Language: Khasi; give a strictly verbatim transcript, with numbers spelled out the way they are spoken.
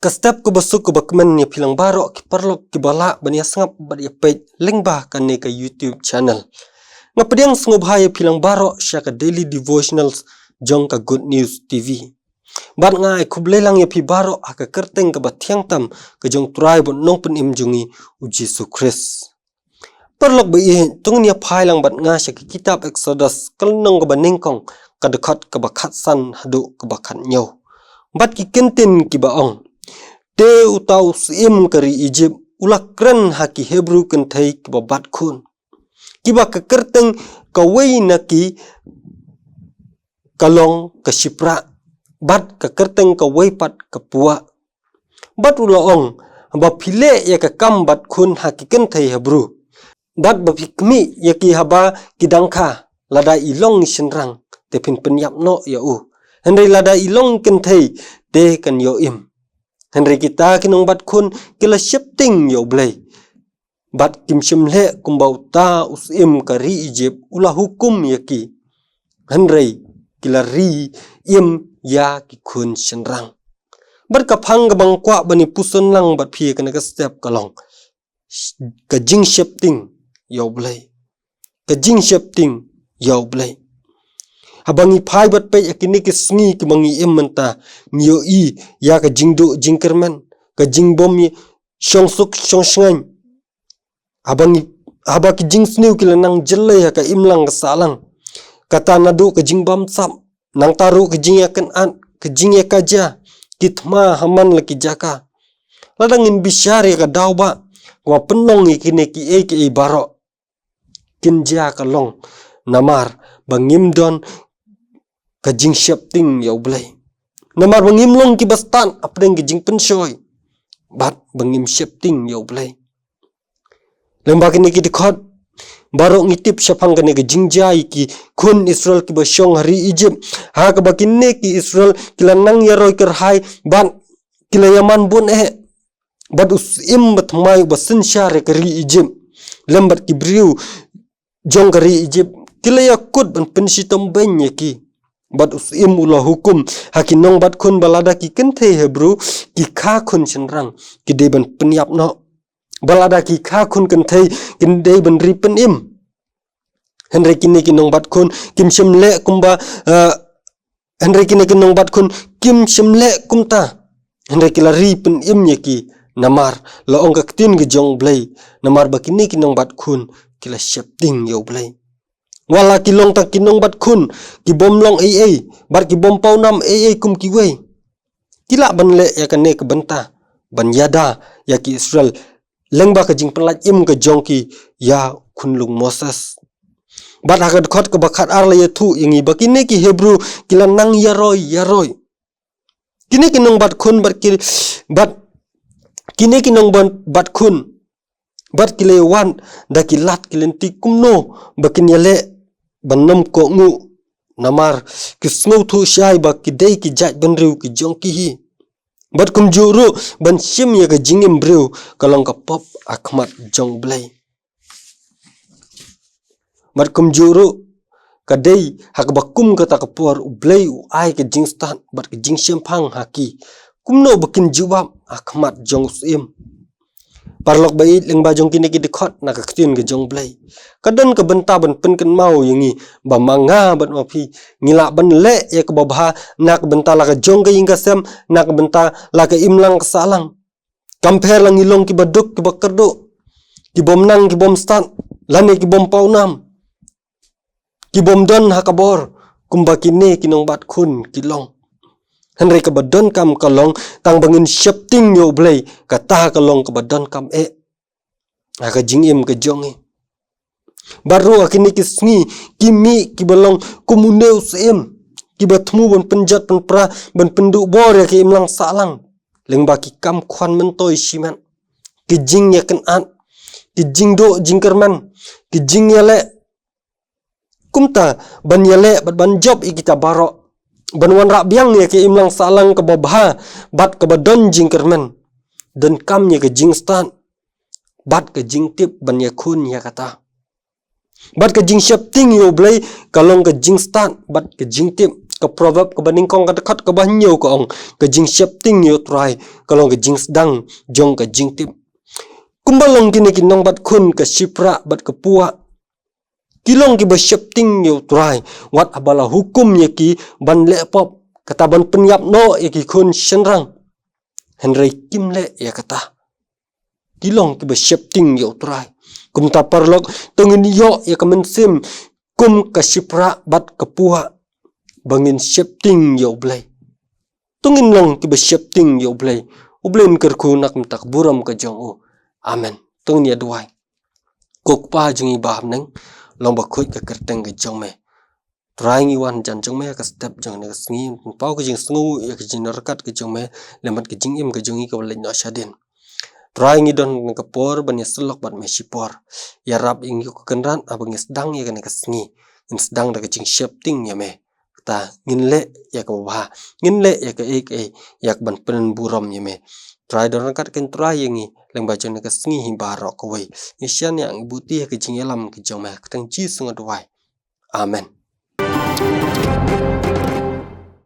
Ka step kaba suk kaba kmen ïa phi lang baroh ki paralok kiba lah ban ïa sngap bad ïa peit lyngba kane ka YouTube channel. Nga pdiang sngewbha ïa phi lang baroh sha ka daily devotionals jong ka Good News T V. Bad nga ai khublei lang ïa phi baroh ha ka kyrteng kaba thiang tam ka jong u Trai bad u Nongpynim jong ngi u Jisu Khrist. Paralok ba ïeit, to ngin ïa phai lang bad nga sha ka kitab Exodus, ka lynnong kaba nyngkong, ka dkhot kaba khatsan haduh kaba khathynñiew. Bad ki kyntien kiba ong: Te uta u syiem ka ri Ijipt u la kren ha ki Hebru kynthei kiba bat khun, kiba ka kyrteng kawei na ki ka long ka Shiphrah, bad ka kyrteng kawei pat ka Puah. Bad u la ong: Haba phi leh ïa ka kam bat khun ha ki kynthei Hebru, bad ba phi khmih ïa ki haba ki dang kha, lada i long i shynrang, te phin pynïap noh ïa u. Hynrei lada i long kynthei, te kan ïoh im. Hynrei kita ki nongbat khun ki la sheptieng ïa U Blei, bad kim shym leh kumba uta u syiem ka ri Ijipt u la hukum ïa ki. Hynrei ki la ri im ïa ki khun shynrang. Bad ka phang kaba nga kwah ban ïa puson lang bad phi ha kane ka step ka long ka jingsheptieng ïa U Blei. Ka jingsheptieng ïa U Blei. Haba ngi phai bad peit ha kine ki sngi kiba ngi im mynta, ngi ïohi ïa ka jingduh jingkyrmen, ka jingbym shong suk shong shngaiñ. Haba ngi, haba ki jingsniew ki la nang jyllei ha ka imlang ka sahlang, kata naduh ka jingbamsap, nangta ruh ka jingïakynad, ka jingïakajia, ki thma ha man la ki jaka. Lada ngin bishar ïa ka daw ba, kaba pynlong ïa kine kiei kiei baroh, kin jia ka long namar ba ngim don ka jingsheptieng ïa U Blei. Namar ba ngim long kiba stad hapdeng ka jingpynshoi, bad ba ngim sheptieng ïa U Blei. Lyngba kine ki dkhot baroh ngi tip shaphang kane ka jingjia ïa ki khun Israel kiba shong ha ri Ijipt, ha kaba kine ki Israel ki la nang ïaroi kyrhai bad ki la ïaman bun eh. Bad u syiem bathymmai uba synshar ïa ka ri Ijipt lem bad ki briew jong ka ri Ijipt ki la ïakut ban pynshitom beiñ ïa ki. Bad u syiem u la hukum ha ki nongbat khun ba lada ki kynthei Hebru ki kha khun shynrang, ki dei ban pynïap noh. Ba lada ki kha khun kynthei, ki dei ban ri pynim. Hynrei kine ki nongbat khun kim shym leh kumba, eh, hynrei kine ki nongbat khun kim shym leh kumta. Hynrei ki la ri pynim ïa ki, namar la ong ka ktien ka jong U Blei, namar ba kine ki nongbat khun ki la sheptieng ïa U Blei. Wat la ki long tang ki nongbat khun kibym long ei ei, bad kibym pawnam ei ei kum kiwei, ki lah ban leh ïa kane ka bynta ban ïada ïa ki Israel lyngba ka jingpynlait im ka jong ki ïa u khunlung Moses. Bad ha ka dkhot kaba khatar la ïathuh ïa ngi ba kine ki Hebru ki la nang ïaroi ïaroi. Kine ki nongbat khun bad ki, bad kine ki nongbat khun bad ki la ïawad da ki lad ki lynti kumno ba kin ïaleh ban ym kohnguh, namar ki sngewthuh shai ba ki dei ki jaitbynriew ki jong ki hi. Bad kumjuh ruh ban shim ïa ka jingim briew ka long ka pop ha khmat jong U Blei. Bad kumjuh ruh ka dei ha kaba kum kata ka por U Blei u ai ka jingstad bad ka jingshemphang ha ki, kumno ba kin jubab ha khmat jong u syiem. Paralok ba ïeit, lyngba jong kine ki dkhot na ka ktien ka jong U Blei, ka don ka bynta ban pynkynmaw ïa ngi ba ma nga bad ma phi ngi lah ban leh ïa kaba bha na ka bynta la ka jong ka ïing ka sem, na ka bynta la ka imlang ka sahlang. Kam pher la ngi long kiba duk kiba kyrduh, kibym nang kibym stad, lane kibym pawnam, kibym don ha ka bor kumba kine ki nongbat khun ki long. Hynrei kaba donkam ka long tang ba ngin sheptieng ïa U Blei, kata ka long kaba donkam eh ha ka jingim ka jong ngi. Bad ruh ha kine ki sngi ki mih kiba long kum une u syiem, kiba thmu ban pynjot pynpra, ban pynduh bor ïa ka imlang sahlang lyngba ki kam khwan myntoi shimet, ki jingïakynad, ki jingduh jingkyrmen, ki jingïaleh. Kumta ban ïaleh bad ban jop ïa kita baroh, ban wanrah biang ïa ka imlang sahlang kaba bha bad kaba don jingkyrmen, donkam ïa ka jingstad bad ka jingtip ban ïakhun ïa kata. Bad ka jingsheptieng ïa U Blei ka long ka jingstad bad ka jingtip. Ka Proverb kaba nyngkong ka dkhot kaba hynñiew ka ong, ka jingsheptieng ïa u Trai ka long ka jingsdang jong ka jingtip. Kumba long kine ki nongbat khun ka Shiphrah bad ka Puah, ki long kiba sheptieng ïa u Trai wat haba la hukum ïa ki ban leh pop, kata ban pynïap noh ïa ki khun shynrang. Hynrei kim leh ïa kata. Ki long kiba sheptieng ïa u Trai. Kumta paralok, to ngin ïoh ïa ka mynsiem kum ka Shiphrah bad ka Puah, ba ngin sheptieng ïa u Blei. To ngin long kiba sheptieng ïa u Blei. U Blei un kyrkhu na ka bynta ka burom ka jong u. Amen. To ngin ïa duwai. Ko Kpa jong ngi ba ha bneng, long ba khuid ka kyrteng ka jong me. Trai, ngi wan hajan jong me ha ka step jong kane ka sngi, pynpaw ka jingsngew ïa ka jingryngkat ka jong me, lem bad ka jingim ka jong ngi kaba leit noh shadien. Trai, ngi don ha kane ka por ban ïasyllok bad me shipor. Ïarap ïa ngi ko Kynrad, haba ngi sdang ïa kane ka sngi, ngin sdang da ka jingsheptieng ïa me. Kata, ngin leh ïa kaba bha, ngin leh ïa kaei kaei ïa kaban pynburom ïa me. Trai, don ryngkat kein Trai ïa ngi lyngba jong kane ka sngi hi baroh kawei. Ngi shaniah, ngi buti ha ka jingïalam ka jong me, ha ka kyrteng Jisu nga duwai. Amen.